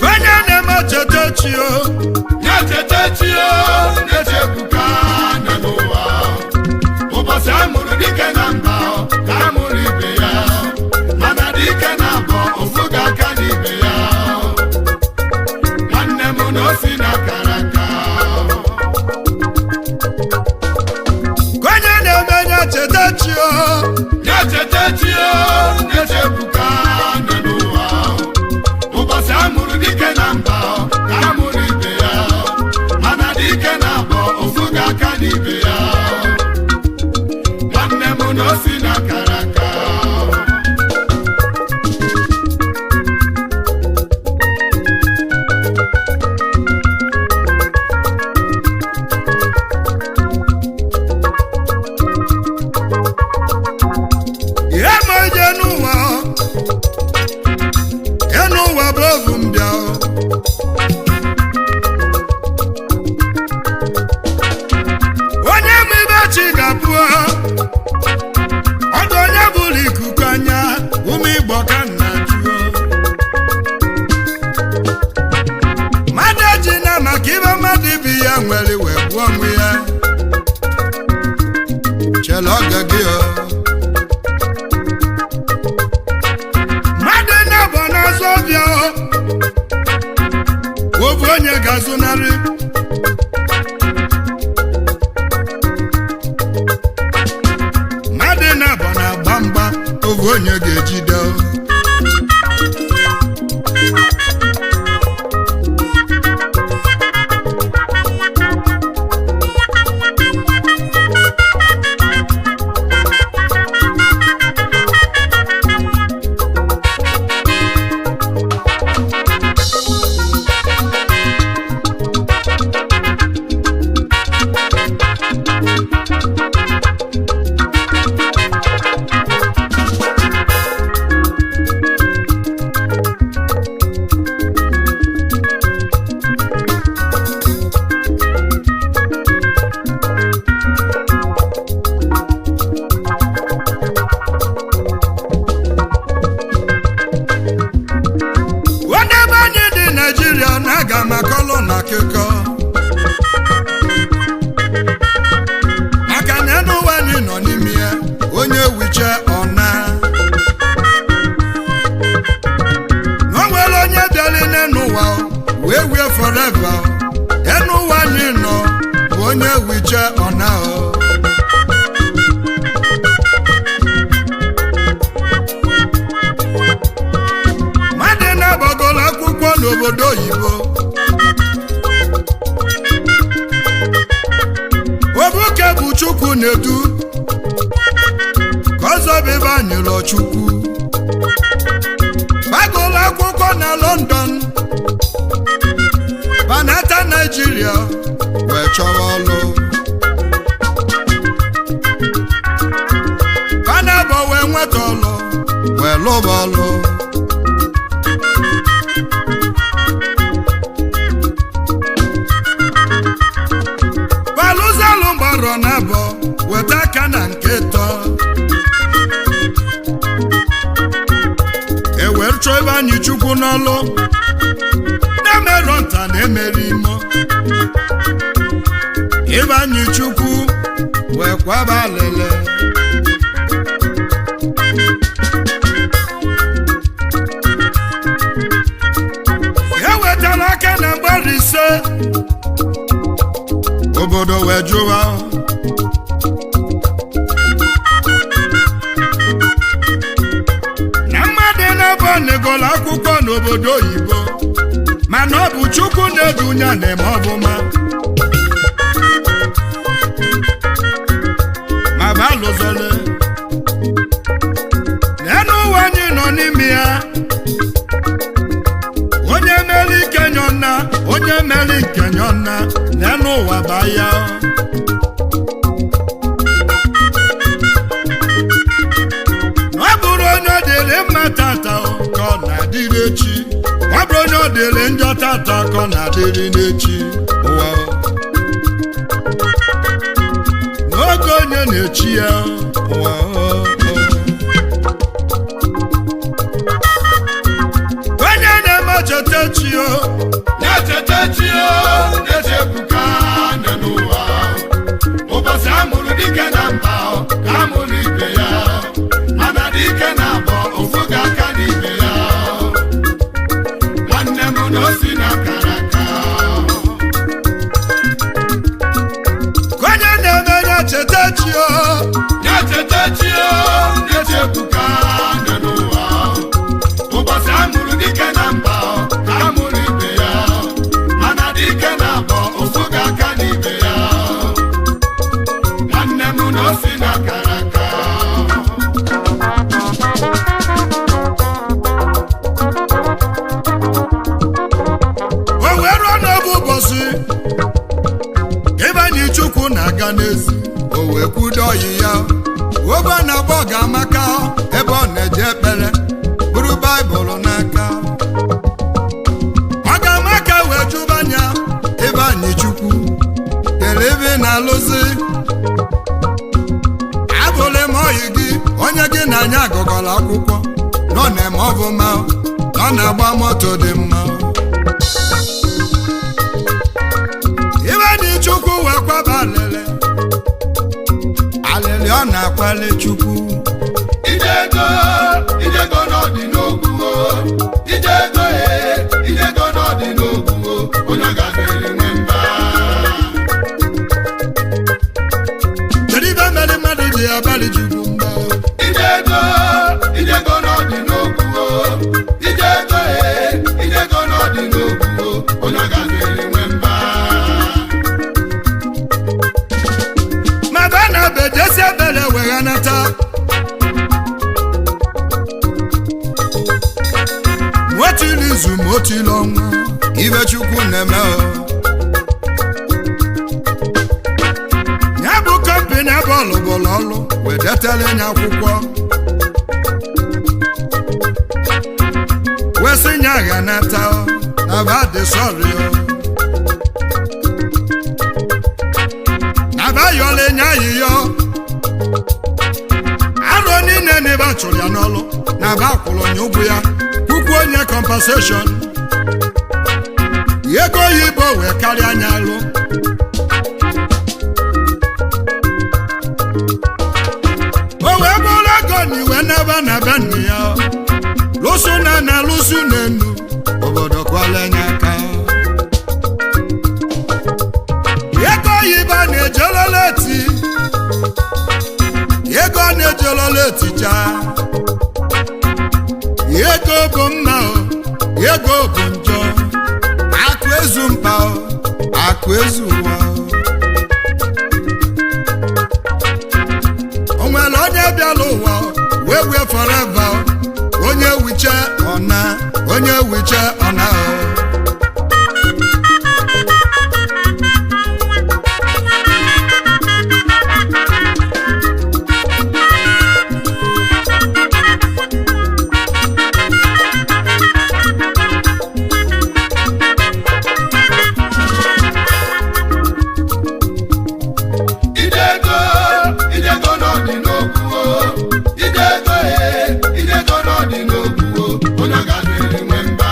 Onye na-eme cheta chi o. Na-echeta chi o, na-echebuka nọ n'ụwa. Ụbọchị a mụrụ dike na mba, ka a mụrụ ibe ya. Mana dike na abọ, ofu ga-aka n'ibe ya. Nwanne m na o si na akara aka. Onye na-eme ya cheta chi o. Na-echeta chi o, na-echebuka nọ n'ụwa. Ụbọchị a mụrụ dike na mba, ka a mụrụ ibe ya. Mana dike na abọ, ofu ga-aka n'ibe ya. Nwanne m na o si na akara aka. Ihe ma ije n'ụwa o. Ihe n'ụwa bụ ovu mbịa o. Onye ma ibe chi ga-abụ o. Ọdụ onye bụrụ ikuku anya, ụmụ Igbo ka nna jụọ. Mmadụ ejina maka ibe mmadụ ibi ya nwere wee gbuo onwe ya. Chele oge gị o. Mmadụ na-abụ n'azụ ọbịa o. Obu onye ga-azụnarị. Mmadụ na-abụ na-agba mgba, obu onye ga-ejide o. Onye ebe anyị dị Naijiria na-aga maka ọlụ na akụkọ, maka na enu ụwa anyị nọ n'ime ya, onye wiche ọna na o nwere onye bịara n'enu ụwa wee wie forever. Enu ụwa anyị nọ bụ onye wiche ọna o. Mmadụ na-agbagoro akwụkwọ n'obodo oyibo, obuke bụ Chukwu na-edu ka ọzọ bụ ebe anyị lọ Chukwu. Gbagoro akwụkwọ na London, banata Naijiria wee chọrọ ọlụ. Panabọ wee nweta ọlụ wee lụba ọlụ. Palụzalụ gbarọ n'abọ weta aka na nke tọ, e were chọọ ebe anyị Chukwu n'ọlụ na-emerọ nta na-emere imo. Ebe anyị Chukwu wee kwaba alele. E wetara aka na mgbari ise. Obodo wee jụwa na mmadụ na-ebe negolo akwụkwọ n'obodo oyibo, mana ọ bụ Chukwu na-edunya na-eme ọbụma ma ba lụzole n'elu ụwa anyị nọ n'ime ya. Onye mere ike nyọna, onye mere nke nyọna n'elu ụwa ba ya. Ọ bụrụ onye ọ dịrị mma tata ka ọ na-adịrị echi, ọ bụrụ onye ọ dịrị njọ tata ka ọ na-adịrị n'echi. Ụwa n'oge onye na-echi ya ụwa. Onye na-eme cheta chi o. Na-echeta chi o, na-echebuka nọ n'ụwa. Ụbọchị a mụrụ dike na mba ka a mụrụ ibe ya, mana dike na abọ ofu ga-aka n'ibe ya. Nwanne m na o si na akara aka. Onye na-eme ya cheta chi o. Na-echeta chi o, na-echebuka nọ n'ụwa. Ụbọchị a mụrụ dike na mba ka a mụrụ ibe ya, mana dike na abọ ofu ga-aka n'ibe ya. Nwanne m na o si na akara aka. O wee ruo n'oge ụbọchị ịbanye Chukwu na-aga n'ezi, o wee kwudo ọyị ya obe na-agba ọ ga-amaka ebe ọ na-eje ekpere buru Baịbụl n'aka. Ọ ga-amaka wee jụba anya, ịbanye Chukwu kele ebe ị na-alụzi abụlị m ọyị gị, onye gị na anya agụgọla akwụkwọ nọ na-eme ọbụma, nọ na-agba moto dị mma. Ibe dị Chukwu wee kwaba alịlị alịlị ọ na-akwali Chukwu. Ijego, ijego n'ọdị n'ogwu o. Ijego e, ijego n'ọdị n'ogwu o. Onye ga-adịrị nwe mba. Kedu ibe mere mmadụ ji abalị juru mba? Ijego, ijego n'ọdị n'ogwu o. Ijego e, ijego n'ọdị n'ogwu o. Onye ga-adịrị nwe mba. Ma ba na bejesi ebele weghanata ma otu ilu izu ma otu ilu ọnwa, ibe Chukwu na-eme o. Ya bụ kọmpini ebe ọlụbụla ọlụ wee detara ya akwụkwọ wee sị nya ghanata o, na ba dị sọrị o, na ba yọla nya ayịyọ arọ niile na ebe a chụrụ ya n'ọlụ na ba kwụrụ onye ụgwọ ya puku onye compensation ego oyibo wee karịa anya alụ. O wee bụrụ ego na iwe n'ebe na be nna ya lụsụ na na lụsụ na enu obodo kwala anya aka. Ego oyibo na-ejelola eti, ego na-ejelola etija. Ego bụ mma o, ego bụ njọ, akụ ezu mkpa o, akụ ezu ụwa o. O nwere onye bịara ụwa wee wee forever o, onye wiche ọna, onye wiche ọna o. Ijego, ijego n'ọdị n'ogwu o. Ijego e, ijego n'ọdị n'ogwu o. Onye ga-adịrị nwe mba.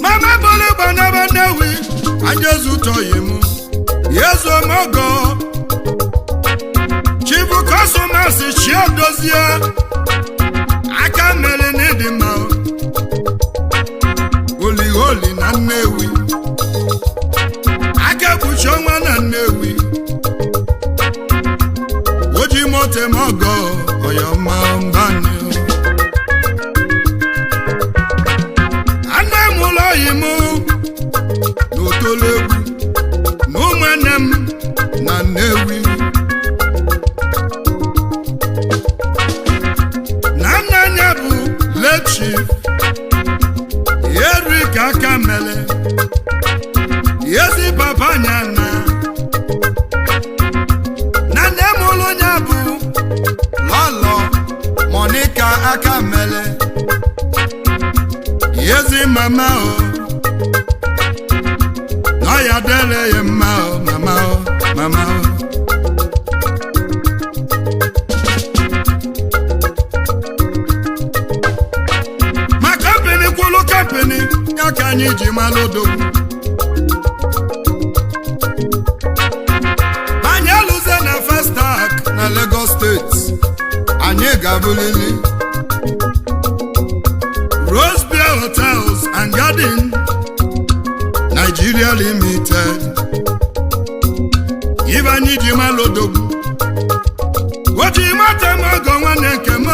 Mama bolo gbanaba Nnewi anya ezutoghị m ya ezuomogo. Chibu kọsọmasị Chiedozie. Edozie aka mere na ịdị mma Oliholi na Nnewi aka ekpuchi ọnwa na Nnewi oji moto eme ọgọ ọyọma mbani anne m ụlọ oyi m na otolegwu na ụmụnne m na Nnewi na nna ya bụ lechi Eric aka mere ezi papa anya na na nne m ụlọ ya bụ Lọlọ Monica aka mere ezi mama o na ya dele ya mma o mama o mama o. Ma kampini kwụlụ kampini ya ka anyị ji malụ odogwu. Anyị alụzie na Festac na Lagos Steeti, anyị ga-abụlili Rose Beer Hotels and Garden Nigeria Limited. Ibe anyị ji malụ odogwu oji mata m ọgọ nwanne nke m,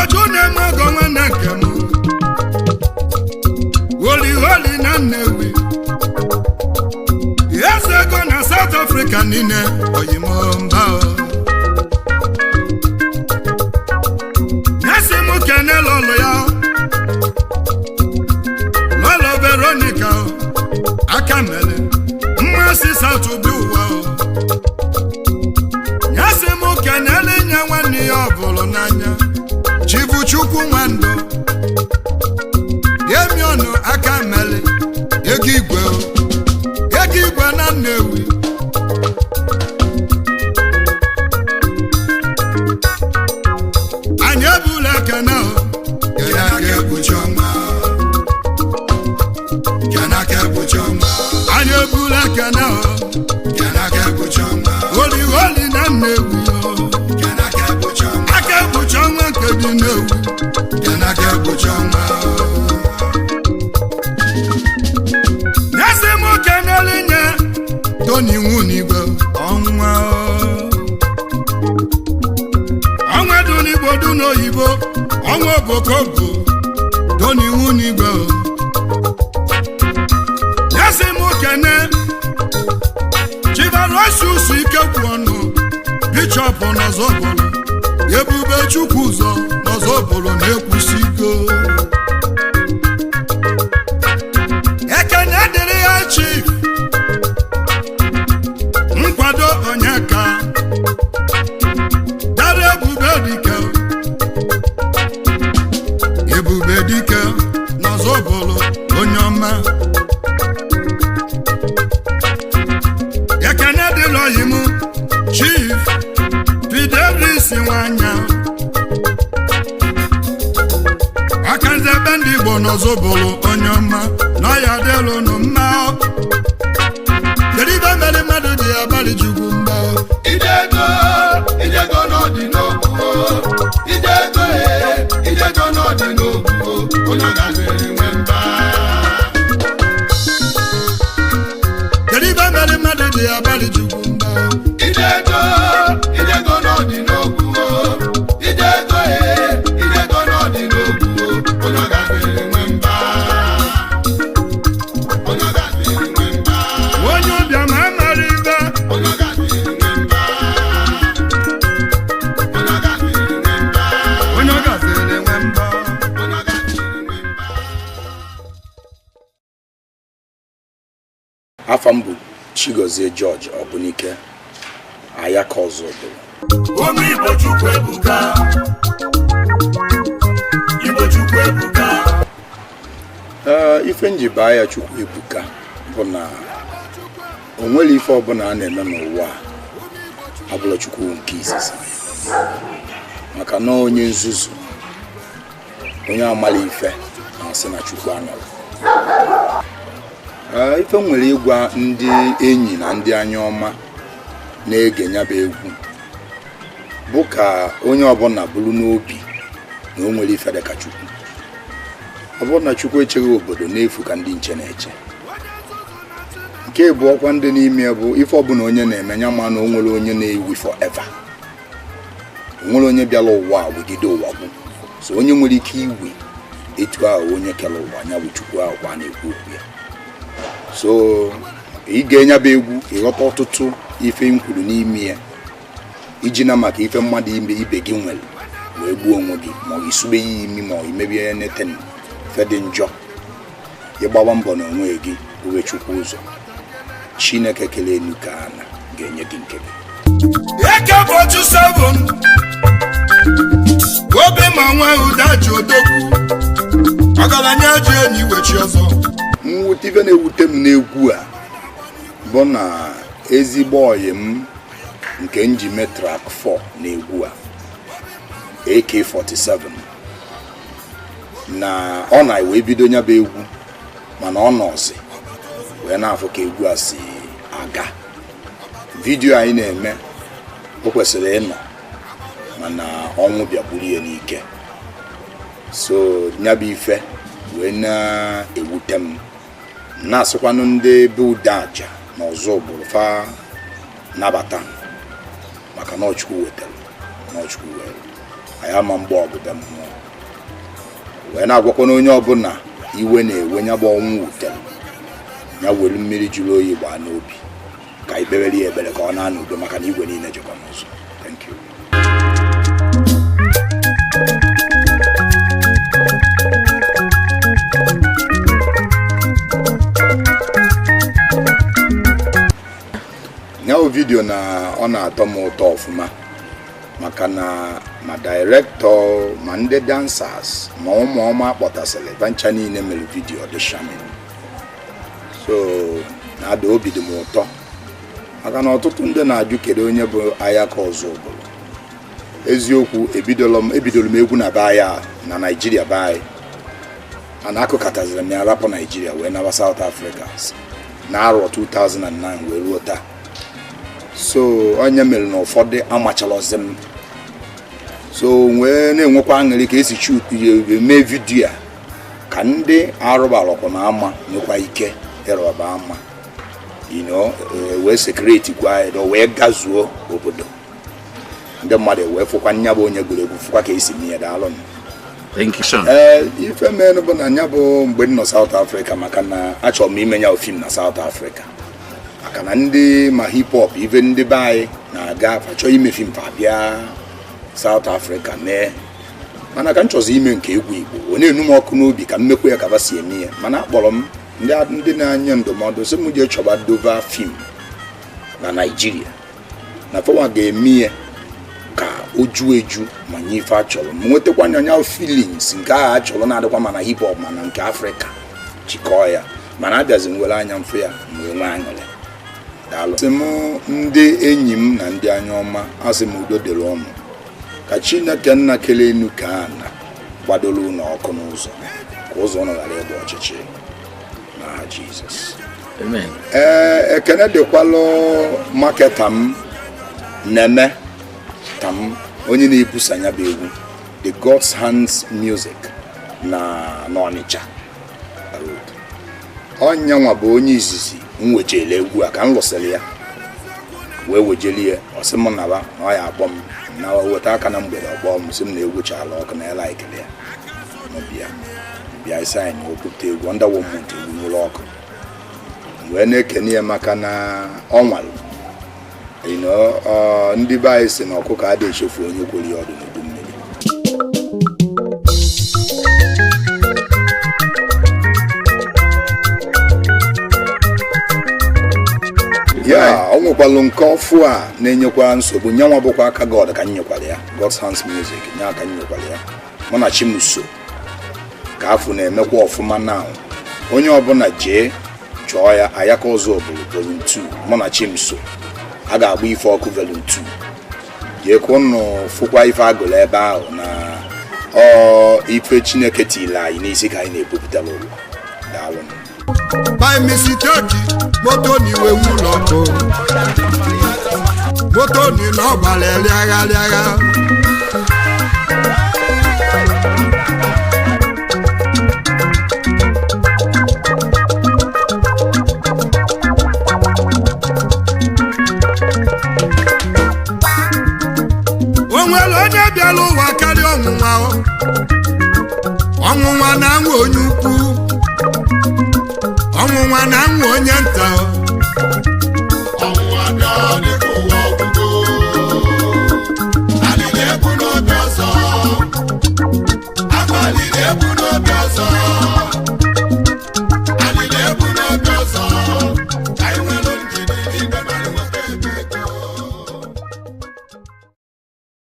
oju na-eme ọgọ nwanne nke m, holi holi na Nnewi, eze ego na South Africa niile oyimomba. Nyasị m kene lọlọ ya, lọlọ Veronica aka mere mmasị South bi ụwa. Nyasị m kenele nye nwanne ya ọ bụrụ n'anya, Chibuchukwu Nwando Emiọnụ aka mere ego igwe, ego igwe na Nnewi. Anyị ebula ekene o Kene aka ekpuchi ọnwa. Kene aka ekpuchi ọnwa. Anyị ebula ekene o Kene aka ekpuchi ọnwa. Holi holi na Nnewi o. Kene aka ekpuchi ọnwa. Aka ekpuchi ọnwa nke dị Nnewi. Kene aka ekpuchi ọnwa. Nyasị m kenele nye Tony Nwunigwe ọnwa ọnwa dị n'Igbo dị n'oyibo ọnwa obokobo Tony Nwunigwe. Nyasị m kene Chivarosius Ikekwu ọnụ bishọp n'Ọzọbụlụ, Ebube Chukwu ụzọ n'Ọzọbụlụ na-ekwusi iko. Ekene dịrị ya chief nkwado Onyeka dara Ebube Dike, Ebube Dike n'Ọzọbụlụ onye ọma. Ekene dịrị oyi m chief Fidelis Nwanya akanze ebe ndị Igbo n'Ọzọbụlụ onye ọma na ya dịlụnụ mma. Kedu ibe mere mmadụ ji abalị Chukwu mba? Ijego, ijego n'ọdị n'ogwu o. Ijego e, ijego n'ọdị n'ogwu o. Onye ọ gaziri nwe mba. Kedu ibe mere mmadụ ji abalị Chukwu mba? Ijego, ijego n'ọdị n'ogwu o. Ijego e, ijego n'ọdị n'ogwu o. Onye ọ gaziri nwe mba. Onye ọ gaziri nwe mba. Onye ụbịam amara ibe. Onye ọ gaziri nwe mba. Onye ọ gaziri nwe mba. Onye ọ gaziri nwe mba. Onye ọ gaziri nwe mba. Afa m bụ Chigozie George Ọbụnike Ayaka Ọzọbụlụ. Ụmụ Igbo Chukwu ebuka. Igbo Chukwu ebuka. Ee, ife nji baa ya Chukwu ebuka bụ na o nwere ife ọbụla a na-eme n'ụwa a abụla Chukwu nke izizi, maka na onye nzuzu onye amala ife na-asị na Chukwu anọrọ. Ee, ife m nwere ịgwa ndị enyi na ndị anya ọma na-ege ya bụ egwu Bụ ka onye ọbụla bụrụ n'obi na o nwere ife dị ka Chukwu. Ọ bụrụ na Chukwu echeghị obodo n'efu ka ndị nche na-eche. Nke bụ ọkwa ndị n'ime bụ ife ọbụla onye na-eme ya, ma na o nwere onye na-ewi forever. O nwere onye bịara ụwa a wegide ụwa gwụ. So onye nwere ike iwe etu ahụ, onye kere ụwa anya bụ Chukwu ahụ kwa na-ekwu okwu ya. So ị ga-enya bụ egwu, ịghọta ọtụtụ ife m kwuru n'ime ya, iji na maka ife mmadụ ime ibe gị nwere wee gbuo onwe gị, ma ọ isube ya imi, ma ọ imebie anything, ife dị njọ. Ịgbawa mbọ na onwe gị, uwe Chukwu ụzọ, Chineke kere enu ka ana ga-enye gị nke gị. Eke bụ otu 7 obi ma nwe ụdaji odogwu ọgaranya ji enyi wechi ọzọ. Mwute, ife na-ewute m n'egwu a bụ na ezigbo ọyị m nke m ji mee track 4 n'egwu a, AK47, na ọ na wee bido nya bụ egwu, mana ọ nọzi wee na-afụ ka egwu a si aga. Video anyị na-eme, o kwesịrị ịnọ, mana ọnwụ bịagburu ya n'ike. So nya bụ ife wee na-ewute m, na-asịkwanụ ndị be ude aja na ọzọ ụbụrụ fa nabata, maka na Ọchukwu wetara na Ọchukwu were anyị ama mgbe ọgụ be mmụọ. Wee na-agwakwana onye ọbụla iwe na-ewe nya bụ ọnwụ wutere ya, were mmiri jụrụ oyi gbaa n'obi, ka anyị kpebere ya ekpere ka ọ na-anọ udo, maka na igwe niile jekwa n'ụzọ. Thank you. Nyawo video na ọ na-atọ m ụtọ ọfụma, maka na ma director, ma ndị dancers, ma ụmụ ọma kpọtasịrị vancha niile mere video dị charming. So na-ada obi dị m ụtọ, maka na ọtụtụ ndị na-ajụ kedu onye bụ Ayaka Ozubulu. Eziokwu, ebidoro m ebidoro m egwu na be anyị a, na Naijiria be anyị, mana akụkataziri m ya, rapụ Naijiria wee naba South Africa na arọ 2009 wee ruo taa. So onye mere na ụfọdụ amachalọzi m. So wee na-enwekwa aṅụrị ka esi shoot mee video a, ka ndị arụbarọkwa na ama nwekwa ike ịrọba ama, wee security gwa ya, wee gazuo obodo, ndị mmadụ wee fụkwa nya bụ onye gụrụ egwu, fụkwa ka esi mee ya. Daalụ. Thank you, sir. Ee, ife mere bụ na nya bụ mgbe m nọ South Africa, maka na achọrọ m ime nya film na South Africa, maka na ndị ma hip hop ife ndị be anyị na-aga fa chọọ ime film, fa bịa South Africa mee. Mana ka m chọzọ ime nke egwu Igbo, ọ na-enu m ọkụ n'obi ka m mekwa ya ka ba si eme ya. Mana akpọrọ m ndị na-anye ndụmọdụ, sị m jee chọba Dova film na Naijiria, na fọnwa ga-eme ya ka o ju eju ma nye ife a chọrọ m, nwetakwa anya feelings nke ahụ a chọrọ, na-adịkwa mana hip hop mana nke Afrịka jikọọ ya. Mana abịazi m were anya mfụ ya m wee nwee aṅụrị. Daalụ. Sị m ndị enyi m na ndị anya ọma, asị m udo dịrị ọnụ, ka Chineke nna kele enu ka ana gbadoro unu ọkụ n'ụzọ, ka ụzọ ụnụ ghara ịgba ọchịchị, n'aha Jizọs. Amen. Ee, ekene dịkwalụ marketer m na-eme ka m onye na-ebusa ya bụ egwu, The God's Hands Music na n'Ọnịcha Road. Ọnyanwa bụ onye izizi m wejele egwu a. Ka m lụsịrị ya wee wejeli ya, ọ sị m naba, na ọ ya akpọ m na weta aka na mgbede. Ọkpọ m, sị m na egwu chala ọkụ na ela ekele ya. M bịa bịa isi anyị na okwupụta egwu under one month, egwu nwere ọkụ. M wee na-ekene ya maka na ọ nwalụ. Ndị be anyị si na ọkụkọ adịghị echefu onye kwere ya ọdụ n'udu mmiri. Ya ọ nwekwalụ nke ọfụ a na-enyekwa nsogbu. Nyanwa bụkwa aka God ka m nyekwara ya, God's Hands Music nya aka m nyekwara ya, mụ na Chimuso ka afọ na-emekwa ọfụma. Na onye ọbụla jee chọọ ya, Ayaka Ozubulu volume 2, mụ na Chimso a ga-agba ife ọkụ volume 2. Jee ka ụnụ fụkwa ife agụrụ ebe ahụ, na ọ ife Chineke tiri anyị n'isi ka anyị na-ebupụtara ụwa. Daalụ. By mistake, moto ni we wúlọ kọ. Moto niile ọ gbara rịagha rịagha. O nwere onye bịara ụwa karịa ọnwụnwa o? Ọnwụnwa na-anwụ onye ukwu, ọnwụnwa na-anwụ onye nta o.